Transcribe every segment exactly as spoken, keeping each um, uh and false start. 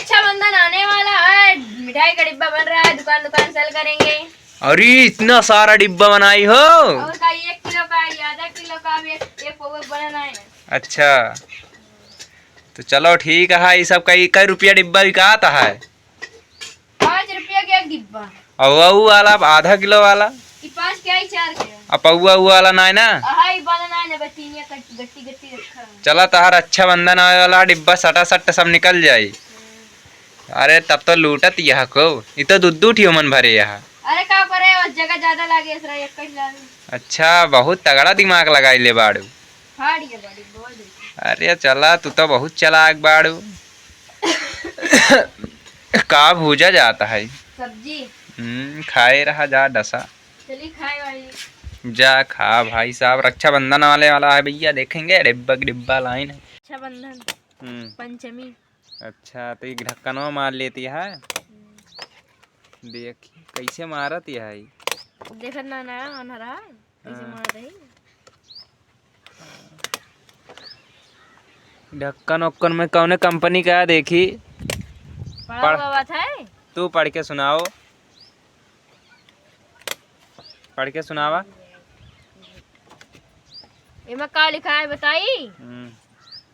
रक्षाबंधन आने वाला है, मिठाई का डिब्बा बन रहा है, दुकान दुकान सेल करेंगे। अरे, इतना सारा डिब्बा बनाई हो? और का, एक किलो का, ये आधा किलो का, अब एक, एक पौवा बनाना है। अच्छा, तो चलो ठीक है, ये सब कई, कई रुपया डिब्बा बिकात है? पाँच रुपया के एक डिब्बा। और वो वाला आधा किलो वाला? ई पाँच के आई, चार के। आ पौवा वाला नाय ना? अहा, ई वाला नाय ना, बस तीन या कट-, गट्टी गट्टी रखा है। चला, तहार रक्षाबंधन आवे वाला, डिब्बा सटा सट सब निकल जाई। हम्म। अरे, तब तो लूटत यह को, ई तो दू दू ठियो मन भरे यह। अरे, का करे, और जगह ज्यादा लागे, इसरा एक कट लागे। अच्छा, बहुत तगड़ा दिमाग लगाई ले बाड़ू। फाड़ ये बड़ी बोल दे। अरे चला, तू तो बहुत चालाक बाड़ू। का भूजा जाता है? सब्जी। हम्म, खाए रहा जा डसा। चली खाए वाली। जा खा भाई साहब, रक्षाबंधन आने वाला है भैया, देखेंगे डिब्बा डिब्बा लाइन है। रक्षाबंधन। हम्म। पंचमी। अच्छा, तो ये ढक्कनवा मार लेती है। हम्म। देखी कैसे मारत है। देखत ना, ना, अन्हरा। कैसे हाँ। मार रही? ढक्कन उक्कन में कौने कंपनी का है, देखी? पढ़ा पढ़। हुआ बात है? तू पढ़ के सुनाओ। पढ़ के सुनावा। एमा का लिखा है बताई? हम्म।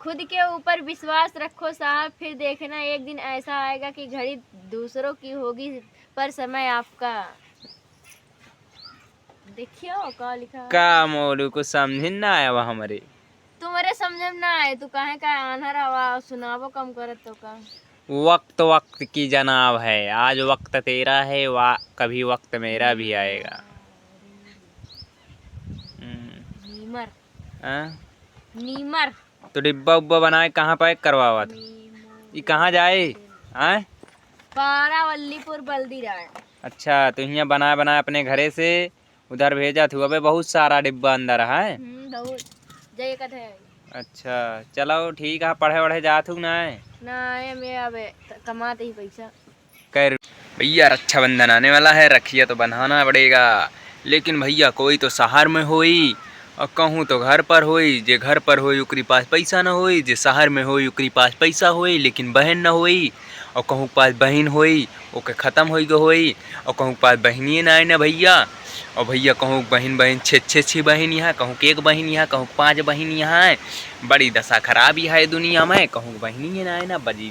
खुद के ऊपर विश्वास रखो साहब, फिर देखना एक दिन ऐसा आएगा कि घड़ी दूसरों की होगी पर समय आपका। देखियो का लिखा है। का मोरू, कुछ समझ ना आया वह हमरे। तुम्हारे समझ में ना आए, तू काहे का आन्हर हवा, सुनावो कम करत तो का। वक्त वक्त की जनाब है, आज वक्त तेरा है, वा-, कभी वक्त मेरा भी आएगा। हम्म। नीमर। हाँ? नीमर। तो डिब्बा उब्बा बनाए कहाँ पैक करवावत? नीमर। ई कहाँ जाए? आय? पारावल्लीपुर बल्दीराय। अच्छा, तो हियाँ बनाए बनाए अपने घरे से उधर भेजत हूँ। अबे बहुत सारा डिब्बा अंदर है। हम्म, बहुत। जय कथे। अच्छा, चलो ठीक है, पढ़े वढ़े जात हूँ ना? ना, मैं अब कमाते ही पैसा। कर भैया, रक्षाबंधन आने वाला है, रखिया तो बंधाना पड़ेगा। लेकिन भैया, कोई तो शहर में होई और कहूँ तो घर पर होई। जे घर पर होई, ओकरी पास पैसा न होई, जे शहर में होई, ओकरी पास पैसा होई, लेकिन बहन न होई। और कहूँ के पास बहिन होई, ओके खतम होई गो होई। और कहूँ के पास बहिनिए ना आए ना भैया। और भैया, कहूँ के बहिन, बहिन, छे, छे, छे बहिन यहाँ, कहूँ के एक बहिन यहाँ, कहूँ के पाँच बहिन यहाँ है। बड़ी दशा खराब ही है दुनिया में, कहूँ के बहिनिए ना आए ना बजी।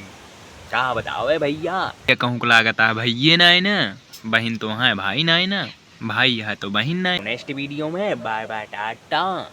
का बतावे भैया, ये कहूँ के लागत है भैये ना आए ना, बहिन तो है, भाई ना आए ना, भाई है तो बहिन ना आए। नेक्स्ट वीडियो में बाय बाय टाटा।